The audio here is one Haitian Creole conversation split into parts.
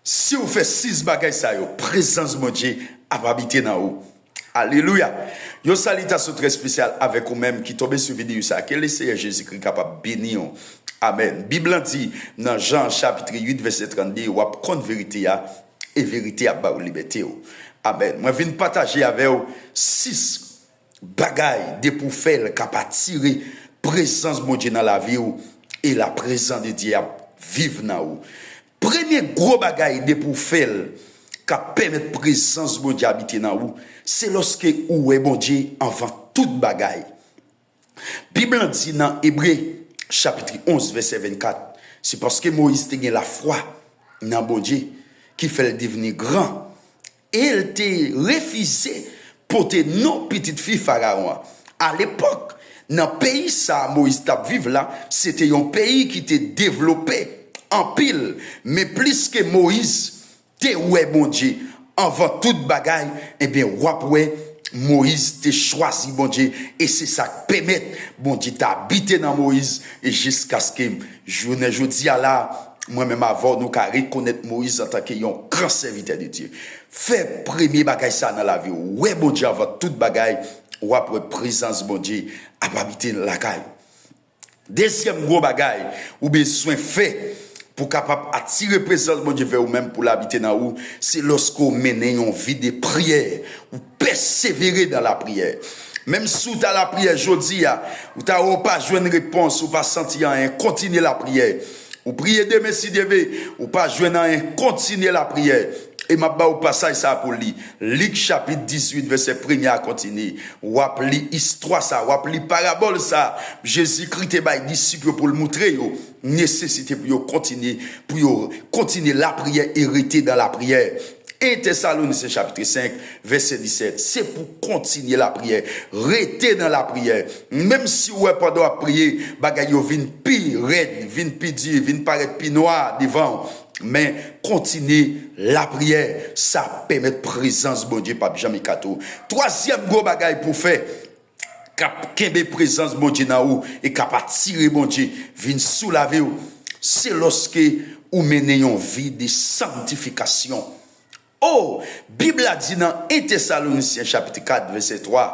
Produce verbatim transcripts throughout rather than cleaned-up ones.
Si w fè sis bagay sa yo, prezans Bondye ap abite nan ou. Alelouya! Yon salitasyon trè espesyal avèk ou menm ki tonbe sou videyo sa. Ke Leseyè Jezikri kapab beni w. Amèn. Bib lan di nan Jan chapit uit vèsè trannde, w ap konn verite a, e verite ap ba w libète w. Amèn. Mwen vin pataje avè w sis bagay depi w fè l k ap atire prezans Bondye nan lavi w, e la prezans de Dye ap viv nan ou. Premye gwo bagay depi w fè l k ap pèmèt prezans Bondye abite nan ou, se lòske ou wè Bondye anvan tout bagay. Bib lan di nan Ebre chapit onz vèsè vennkat, se paske Moyiz te gen lafwa nan Bondye ki fè l devni gran, e l te refize pote non pitit fi Farawon an. Alepòk, nan peyi sa a Moyiz t ap viv la, se te yon peyi ki te devlope anpil, men plis ke Moyiz te wè Bondye anvan tout bagay, ebyen, w ap wè Moyiz te chwazi Bondye, e se sa k pèmèt Bondye t abite nan Moyiz, e jiskaske jounen jodi a la, mwen menm avè w, nou ka rekonèt Moyiz antanke yon gran sèvitè de Dye. Fè premye bagay sa nan lavi w, wè Bondye anvan tout bagay, w ap wè prezans Bondye ap abite lakay ou. Dezyèm gwo bagay ou bezwen fè pou w kapab atire prezans Bondye vè ou menm, pou l abite nan ou, se lòske w mennen yon vi de priyè, ou pèsevere dan lapriyè. Menm si w ta lapriyè jodi a, ou ta wè w pa jwenn repons, ou pa santi anyen, kontinye lapriyè. Ou priye demen si Dye vle, ou pa jwenn anyen, kontinye lapriyè. E m ap ba w pasaj sa a pou w li. Lik chapit dizuit, vèsè premye a kontinye. W ap li istwa sa, w ap li parabòl sa Jezikri te bay disip yo pou l moutre yo nesesite pou yo kontinye, pou yo kontinye lapriyè e rete nan lapriyè. En Tesalonisyen chapit senk, vèsè disèt. Se pou kontinye lapriyè, rete nan lapriyè. Menm si w wè pandan w ap priye, bagay yo vin pi rèd, vin pi di, vin parèt pi nwa devan w, men kontinye lapriyè, sa ap pèmèt prezans Bondye p ap janm ekate w. Twazyèm gwo bagay pou w fè k ap kenbe prezans Bondye nan ou e k ap atire Bondye vin sou lavi w, se lòske ou mennen yon vi de sanntifikasyon. O, Bib la di nan en Tesalonisyen chapit kat vèsè twa,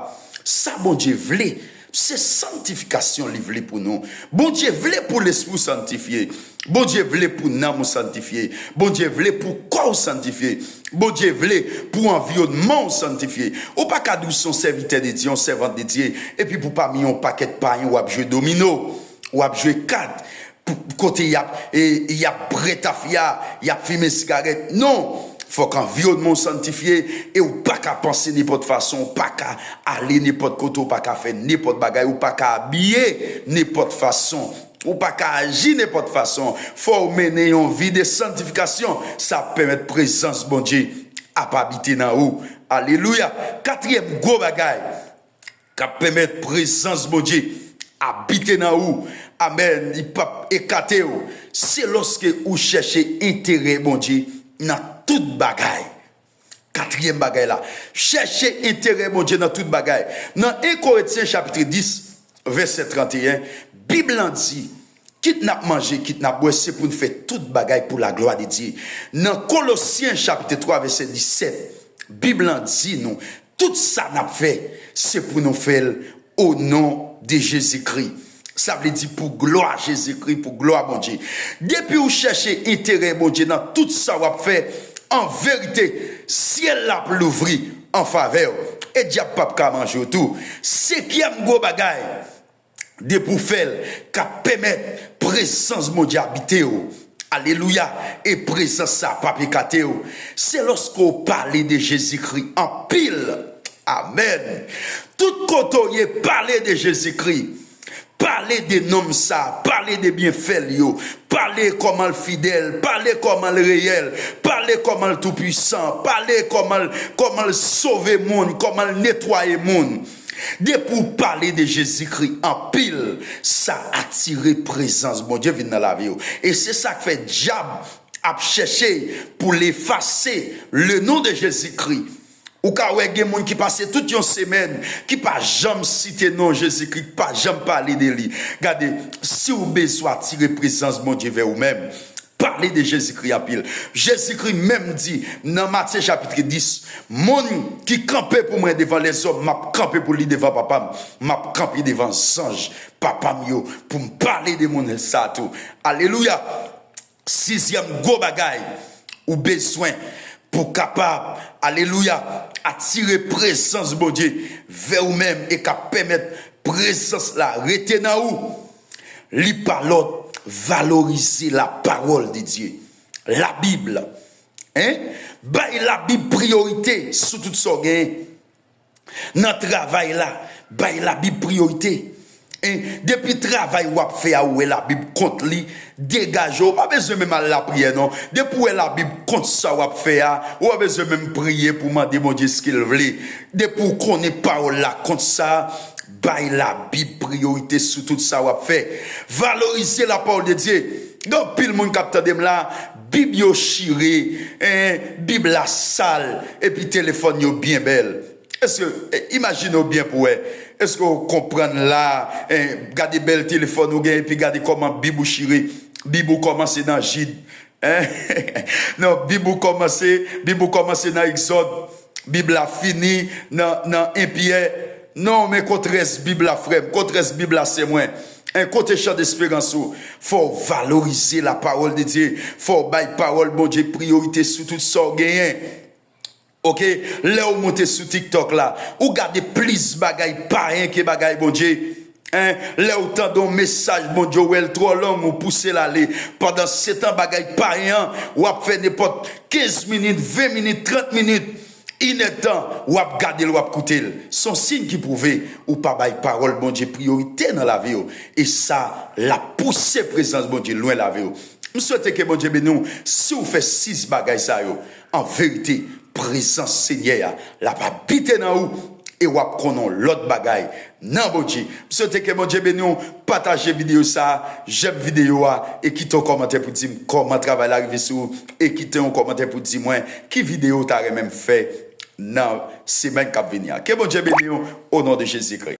sa Bondye vle, se sanntifikasyon li vle pou nou. Bondye vle pou lespri w sanntifye. Bondye vle pou nanm ou sanntifye. Bondye vle pou kò w sanntifye. Bondye vle pou anviwònman w sanntifye. Ou pa ka di w se yon sèvitè de Dye, yon sèvant de Dye, epi pou pami yon pakèt payen w ap jwe domino, w ap jwe kat, pou, kote y ap, e, y ap bwè tafya, y ap fimen sigarèt. Non! Fòk anviwònman w sanntifye e w pa ka panse nenpòt fason, w pa ka ale nenpòt kote, w pa ka fè nenpòt bagay, w pa ka abiye nenpòt fason, w pa ka aji nenpòt fason. Fò w mennen yon vi de sanntifikasyon. Sa ap pèmèt prezans Bondye ap abite nan ou. Alelouya! Katriyèm gwo bagay k ap pèmèt prezans Bondye abite nan ou. Amèn. Li p ap ekate w. Se lòske ou chèche enterè Bondye nan tout bagay. Katriyèm bagay la, chèche enterè Bondye nan tout bagay. Nan en Korentyen chapit dis, vèsè tranteyen, Bib lan di, kit n ap manje, kit n ap bwè, se pou n fè tout bagay pou laglwa de Dye. Nan Kolosyen chapit twa, vèsè disèt, Bib lan di nou, tout sa n ap fè, se pou nou fè l o non de Jezikri. Sa vle di pou glwa Jezikri, pou glwa Bondye. Depi w chèche enterè Bondye nan tout sa w ap fè, an verite, syèl la ap louvri an favè w. E dyab p ap ka manje w tou. Senkyèm gwo bagay, depi w fè l, k ap pèmèt prezans Bondye abite w. Alelouya! E prezans sa p ap ekate w. Se lòske w pale de Jezikri anpil. Amèn. Tout kote w ye, pale de Jezikri. Pale de nonm sa, pale de byenfè l yo, pale kòman l fidèl, pale kòman l reyèl, pale kòman l toupwisan, pale kòman l, kòman l sove moun, kòman l netwaye moun. Depi w pale de Jezikri anpil, sa atire prezans Bondye vin nan lavi w. E se sa k fè dyab ap chèche pou l efase le non de Jezikri. Ou ka wè gen moun ki pase tout yon semèn ki pa janm site non Jezikri, ki pa janm pale de li. Gade, si w bezwen atire prezans Bondye vè ou menm, pale de Jezikri anpil. Jezikri menm di nan Matye chapit dis, moun ki kanpe pou mwen devan lèzòm, m ap kanpe pou li devan Papa m, m ap kanpe devan zanj Papa m yo pou m pale de moun sa tou. Alelouya! Sizyèm gwo bagay ou bezwen pou kapab, alelouya, atire prezans Bondye vè ou menm e k ap pèmèt prezans la rete nan ou, li pa lòt, valorize lapawòl de Dye, Labib. Hein? Bay Labib priyorite sou tout sa w genyen. Nan travay la, bay Labib priyorite. Hein? Depi travay w ap fè a, ou wè Labib kont li, degaje w, ou pa bezwen menm al lapriyè non. Depi w wè Labib kont sa w ap fè a, ou pa bezwen menm priye pou mande Bondye si l vle. Depi w konnen pawòl la kont sa, bay Labib priyorite sou tout sa w ap fè. Valorize lapawòl de Dye. Gen anpil moun k ap tande m la, Bib yo chire, hein, Bib la sal, epi telefòn yo byen bèl. Èske, eh, imajine w byen pou wè. Èske w konprann la, eh, gade bèl telefòn ou gen, epi gade kòman Bib ou chire. Bib ou kòmanse nan Jid. Hein? Non, Bib ou kòmanse, Bib ou kòmanse nan Egzòd. Bib la fini nan, nan en Pyè. Non, men kot rès Bib la, frè m? Kot rès Bib la, sè mwen? Hein, kote chan desperans ou? Fò w valorize lapawòl de Dye. Fò w bay pawòl Bondye priyorite sou tout sa w genyen. Oke, lè w moute sou TikTok la, ou gade plis bagay payen ke bagay Bondye. Hein? Lè w tande yon mesaj Bondye, w wè l twò long, ou pouse l ale. Pandansetan, bagay payen an, w ap fè nenpòt kenz minit, ven minit, trant minit, inèdtan, w ap gade l, w ap koute l. Se yon siy ki pwouve ou pa bay pawòl Bondye priyorite nan lavi w. E sa, l ap pouse prezans Bondye lwen lavi w. M swete ke Bondye beni w si w fè sis bagay sa yo. An verite, prezans Senyè a, l ap abite nan ou e w ap konnen yon lòt bagay nan Bondye. M swete ke Bondye beni w. Pataje videyo sa a, jèm videyo a e kite yon kòmantè pou di m kòman travay la rive sou ou e kite yon kòmantè pou di mwen ki videyo w ta renmen m fè nan semèn k ap vini an. Ke Bondye beni w, o non de Jezikri.